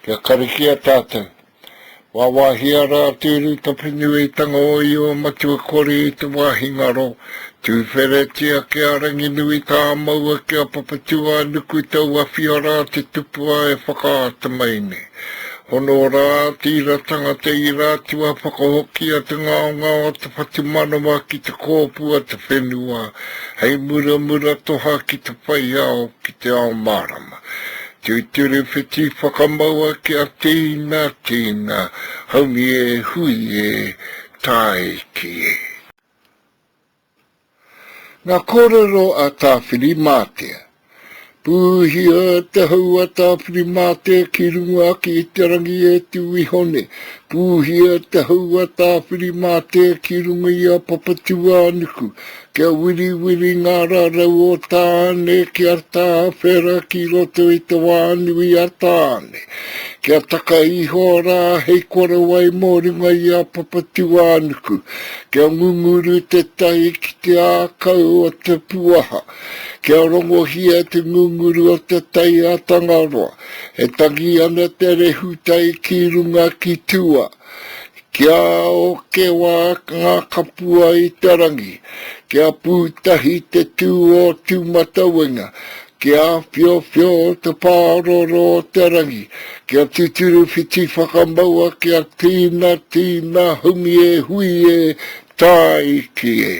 Kia karakia tātou. Wāwāhia rā te urutapenuitanga o Io Matua Kore i te wāhi ngaro, tūwheratia ki a Ranginui tāmaua ki a Papatūānuku tauawhia rā te tupua e whakaata mai nei. Hono rā te ira tangata ira atua whakahokia te ngaongao o te whatumanawa ki te kōpū a te whenua hei muramura toha ki te whai ao ki te ao mārama. Tūturu whiti whakamaua kia tīna, tīna, haumi e, hui e, tāiki e. Ngā kōrero a Tāwhirimātea. Pūhia te hau a Tāwhirimātea ki runga ake i te rangi e tū iho nei. Pūhia te hau a Tāwhirimātea ki runga i a Papatūānuku. Kia wiriwiri ngā rarau o Tāne, kia tāwhera ki roto i te wā nui a Tāne. Kia taka iho rā hei korowai mō runga i a Papatūānuku. Kia ngunguru te tai ki te ākau o te puaha. Kia rongohia te ngunguru o te tai a Tangaroa. E tangi ana te rehutai ki runga ki tua. Kia okewa ngā kapua i te rangi, kia pūtahi te tū o Tūmatauenga, kia whiowhio te pāroro o te rangi, kia tuturu whiti whakamaua, kia tīna, tīna, haumi e, hui e, tāiki e.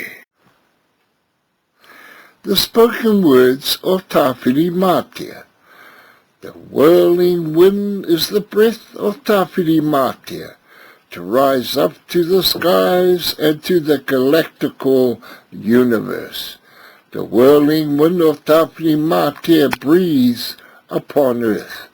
The spoken words of Tāwhirimātea. The whirling wind is the breath of Tāwhirimātea to rise up to the skies and to the galactical universe. The whirling wind of Tāwhirimātea breathes upon earth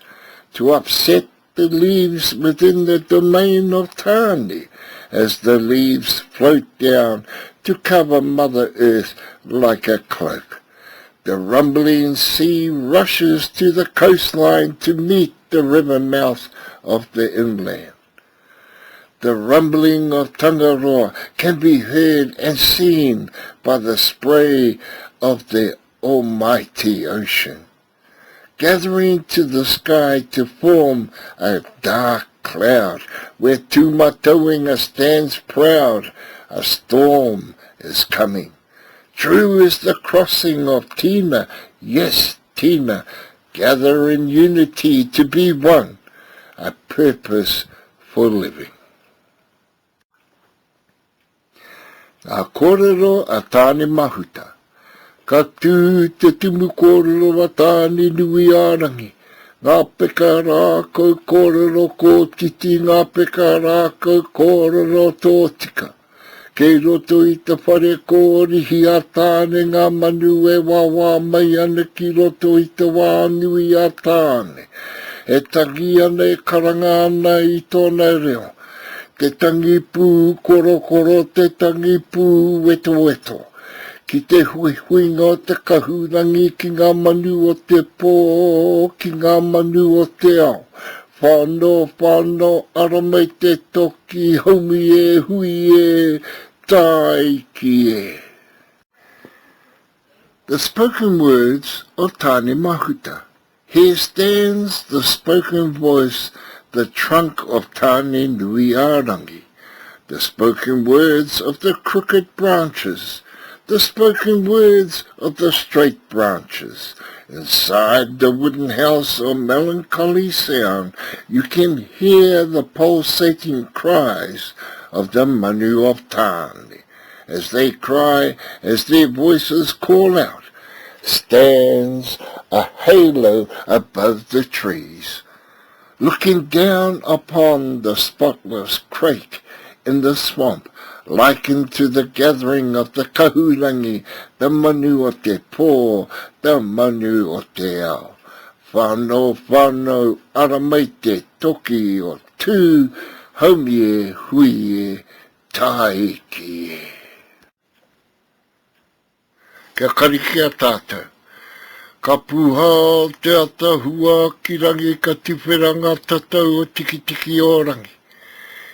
to upset the leaves within the domain of Tāne as the leaves float down to cover Mother Earth like a cloak. The rumbling sea rushes to the coastline to meet the river mouth of the inland. The rumbling of Tangaroa can be heard and seen by the spray of the almighty ocean gathering to the sky to form a dark cloud where Tūmatauenga stands proud, a storm is coming. True is the crossing of Tina, yes, Tina, gather in unity to be one, a purpose for living. Ngā kōrero a Tāne Mahuta. Ka tū te tumu kōrero a Tāne Nui-ā-rangi, Ngā peka rākau kōrero kōtiti, ngā peka rākau kōrero tōtika. Kei roto i te whare kōrihi a Tāne ngā manu e wāwā mai ana ki roto i te wā nui a Tāne. E tangi ana, e karanga ana i tōna reo. Te tangi pū korokoro, te tangi pū wetoweto. Ki te huihuinga o te kahurangi ki ngā manu o te pō, ki ngā manu o te ao. Whano, whano, ara mai te toki, haumi e, hui e, tāiki e. The spoken words of Tāne Mahuta. Here stands the spoken voice, the trunk of Tāne Nui Ārangi, the spoken words of the crooked branches, the spoken words of the straight branches. Inside the wooden house of melancholy sound, you can hear the pulsating cries of the manu of Tāne. As they cry, as their voices call out, stands a halo above the trees, looking down upon the spotless crake in the swamp, likened to the gathering of the kahurangi, the manu o te pō, the manu o te ao. Whano, whano, ara mai te toki o Tū, haumi e, hui e, tāiki e. Kia karikia tātou. Ka pūhā te ata hua ki rangi ka tuwhera ngā tatau o Tikitiki-o-rangi.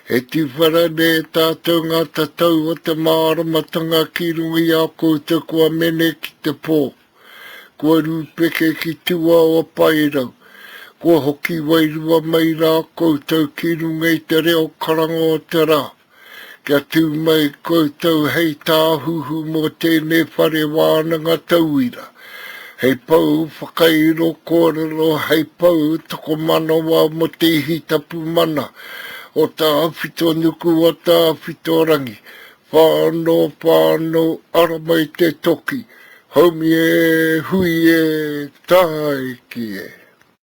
He tuwhera nē tātou ngā tatau o te māramatanga ki runga i a koutou kua mene ki te pō, kua rūpeke ki tua o Paerau. Kua hoki wairua mai rā koutou ki runga i te reo karanga o te rā. Kia tū mai koutou hei tāhuhu mō tēnei whare wānanga tauira, hei pou whakairo kōrero, hei pou tokomanawa mō te ihi tapu mana o Tāwhito nuku o Tāwhito rangi, whano, whano, ara mai te toki, haumi e, hui e, tāiki e.